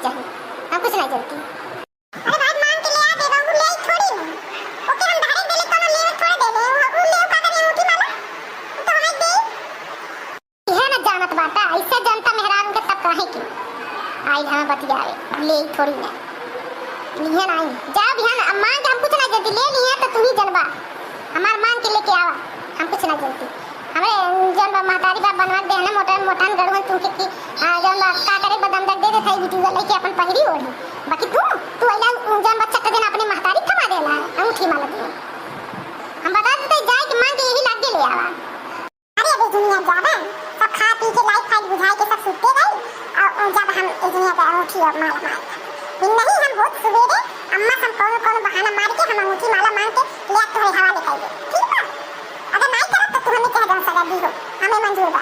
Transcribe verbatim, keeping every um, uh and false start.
चाही, हम कुछ नहीं जानती। अरे भाई, मांग के ले आ देबा, उ ले थोड़ी ना। ओके हम डायरेक्ट देले कोनो लेवे थोड़े देले, उ, उ ले का करी अंगूठी माला? उ तो हमें दे। इहे ना जानत बाटा, ऐसे जनता मेहरारू के तब काहे की आई हमें बतियावे, ले थोड़ी ना। लिहे ना आई। जा बिहान, अब मांग के हम कुछ ना जानती, ले लिहे तो तू ही जनबा। हमार मांग के लेके आवा, हम कुछ ना जानती। हमरे जौन बा महतारी बाप बनवा के देहना मोटन, मोटन गढ़वन तुमके की, आ, जौन बा का करे बदाम दे देत है वीडियो लेके अपन पहिरी ओढ़ी। बाकी तू, तू अइला जौन बा चट देना अपने महतारी थमा देला, अंगूठी माला दिए। हम बता देते जाए कि मांग के यही लाग के ले आवा। अरे अबे दुनिया जाबे, सब खा पी के लाइट फाइट बुझाए के सब सुते गई, और जब हम ए दुनिया के अंगूठी और माला मार फिर नहीं हम होत सुबेरे अम्मा से हम कौनो कौनो बहाना मार के हम अंगूठी माला मांग के ले आ तोहरे हवाले कर दे, ठीक बा? अगर नहीं करब तो तू हमें कह दो सगा दी हो, हमें मंजूर बा।